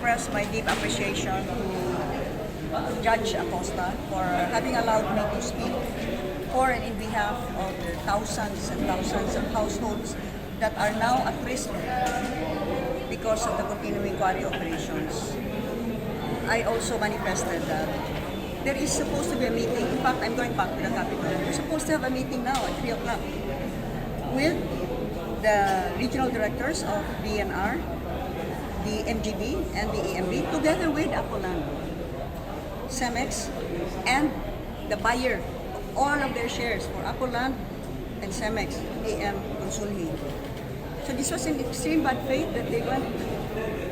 Express my deep appreciation to Judge Acosta for having allowed me to speak for and in behalf of the thousands and thousands of households that are now at risk because of the continuing quarry operations. I also manifested that there is supposed to be a meeting. In fact, I'm going back to the Capitol. We're supposed to have a meeting now at 3 o'clock with the regional directors of DENR, the MGB, and the EMB, together with Apoland, Cemex, and the buyer of all of their shares for Apoland and Cemex, AM Consunji. So this was in extreme bad faith that they went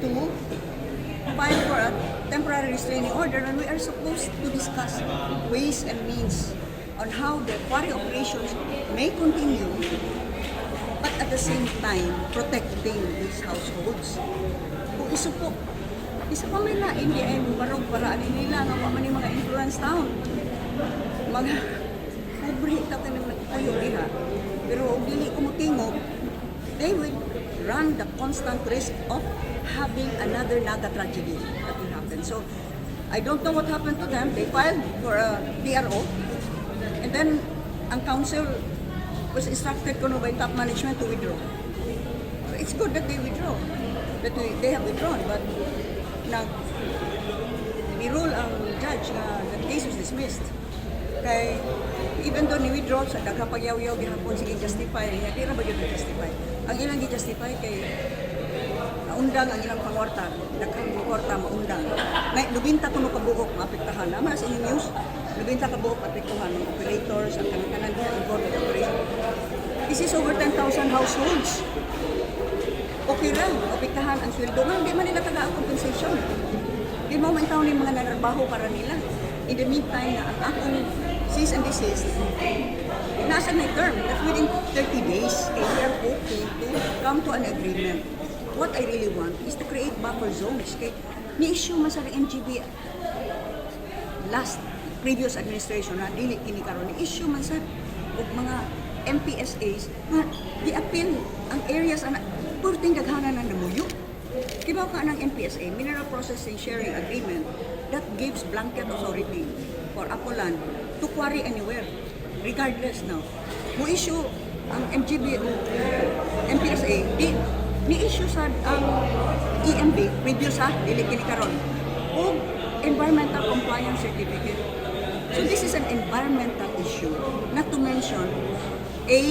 to file for a temporary restraining order and we are supposed to discuss ways and means on how the quarry operations may continue but at the same time protecting these households. Kung isupo, isa pa may lain di ay barog para ani nila nga wa man ni mga influence town. Mga pobre ta kanang nagpuyo diha. Pero og dili ko motingog, they will run the constant risk of having another Naga tragedy that will happen. So, I don't know what happened to them. They filed for a TRO. And then, ang council was instructed kuno by top management to withdraw. So it's good that they withdraw. That they have withdrawn. But nag ni-rule ang judge nga the case was dismissed. Kay even though ni-withdraw sa daghang pagyaw-yaw gihapon, sige justify niya, di ra ba gyud justify. Ang ilang gi-justify kay naundang ang ilang pangwarta, daghang kwarta maundang. Nay 90 kuno ka buok maapektahan. Naa man sa inyong news, 90 ka buok apektuhan ng operators, ang kanang-kanan diha involved with operation. This is over 10,000 households. Okay lang, apektahan ang sweldo. Nga, hindi man nila tagaan compensation. Di mo man taon yung mga nanarbaho para nila. In the meantime, na ang akong cease and desist, nasa na term, that within 30 days, kay we are hoping to come to an agreement. What I really want is to create buffer zones. Kay ni-issue man sa MGB last previous administration na dili kini karon, ni-issue man sa og mga MPSAs nga di-appeal ang areas ana perting daghanan ng namuyo. Kibaw ka ng MPSA, Mineral Processing Sharing Agreement, that gives blanket authority for Apoland to quarry anywhere regardless. Now mo issue ang MGB o MPSA, di ni-issue sa ang EMB previous ha, dili kini karon, og environmental compliance certificate. So this is an environmental issue, not to mention a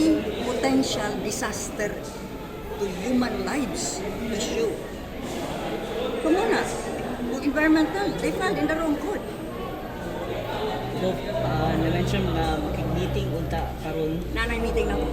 potential disaster to human lives issue. Kung muna, kung environmental, they filed in the wrong court. So, na-mention nga makig-meeting unta karon. Naa nay meeting na ko.